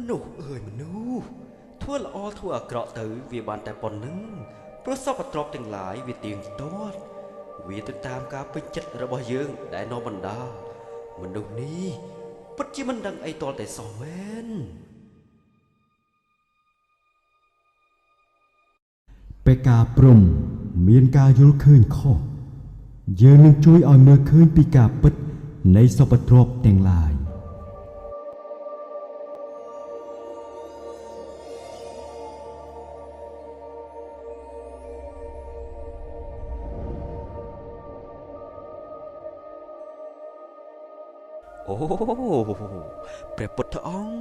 មនុស្សអើយមនុស្សធ្វើល្អធ្វើអាក្រក់ទៅវាបានតែប៉ុណ្្នឹងព្រោះសពទ្រព្យទាំងឡាយវាទៀងទាត់វាទៅតាមការពេញចិត្តរបស់យើងដែលនាំបណ្ដាលមនុស្សនេះពិតជាមិនដឹងអីទាល់តែសោះមែន បេកាព្រំមានការយល់ឃើញខុសយើងនឹងជួយឲ្យមើលឃើញពីការពិតនៃសពទ្រព្យទាំងឡាយ អូព្រះពុទ្ធអង្គ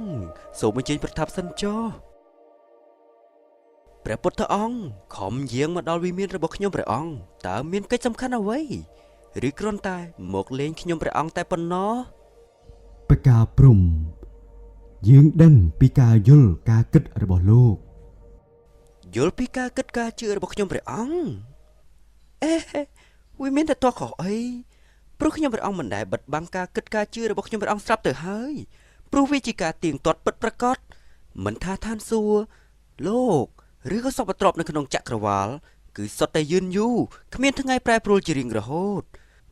សូមអញ្ជើញប្រថាប់សិនចុះព្រះពុទ្ធអង្គខំយាងមកដល់វិមានរបស់ខ្ញុំព្រះអង្គតើមានកិច្ចសំខាន់អ្វីឬគ្រាន់តែមកលេងខ្ញុំព្រះអង្គតែប៉ុណ្ណោះ បេកាព្រំយើងដឹងពីការយល់ការគិតរបស់លោក យល់ពីការគិតការជឿរបស់ខ្ញុំព្រះអង្គអេវាមានតែតោះខុសអីព្រោះខ្ញុំព្រះអង្គមិនដែលបិទបាំងការគិតការជឿរបស់ខ្ញុំព្រះអង្គស្រាប់ទៅហើយព្រោះវាជាការទៀងទាត់ពិតប្រាកដមិនថាឋានសួគ៌លោកឬក៏សពទ្រព្យនៅក្នុងចក្រវាលគឺសុទ្ធតែយឺនយូរគ្មានថ្ងៃប្រែប្រួលជារៀងរហូត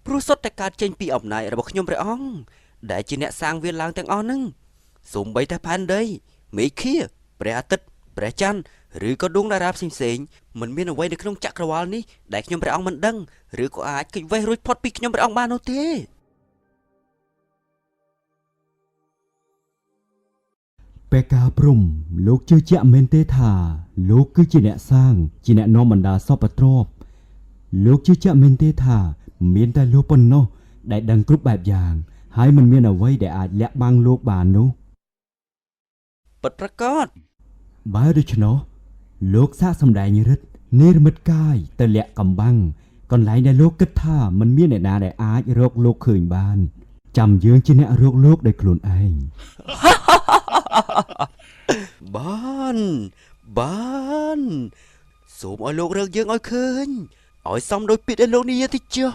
ព្រោះសុទ្ធតែកើតចេញពីអំណាចរបស់ខ្ញុំព្រះអង្គដែលជាអ្នកសាងវាឡើងទាំងអស់ហ្នឹងសូម្បីតែផែនដីមេឃាព្រះអាទិត្យព្រះច័ន្ទឬក៏ដួងតារាផ្សេងៗមិនមានអ្វីនៅក្នុងចក្រវាលនេះដែលខ្ញុំព្រះអង្គមិនដឹងឬក៏អាចគេចវេះរួចផុតពីខ្ញុំព្រះអង្គបាននោះទេ បេកាព្រំលោកជឿជាក់មែនទេថាលោកគឺជាអ្នកសាងជាអ្នកនាំបណ្ដាសពទ្រព្យលោកជឿជាក់មែនទេថាមានតែលោកប៉ុណ្ណោះដែលដឹងគ្រប់បែបយ៉ាងហើយមិនមានអ្វីដែលអាចលាក់បាំងលោកបាននោះ ពិតប្រាកដ បើដូច្នោះលោកសាកសម្ដែងឫទ្ធិនិរមិតកាយទៅលាក់កំបាំងកន្លែងដែលលោកគិតថាមិនមានអ្នកណាដែលអាចរកលោកឃើញបានចាំយើងជាអ្នករកលោកដោយខ្លួនឯង បានបានសូមឲ្យលោករកយើងឲ្យឃើញឲ្យសមដោយពាក្យដែលលោកនិយាយតិចចុះ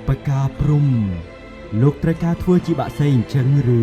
បកាព្រំលោកត្រូវការធ្វើជាបាក់សីអញ្ចឹងឬ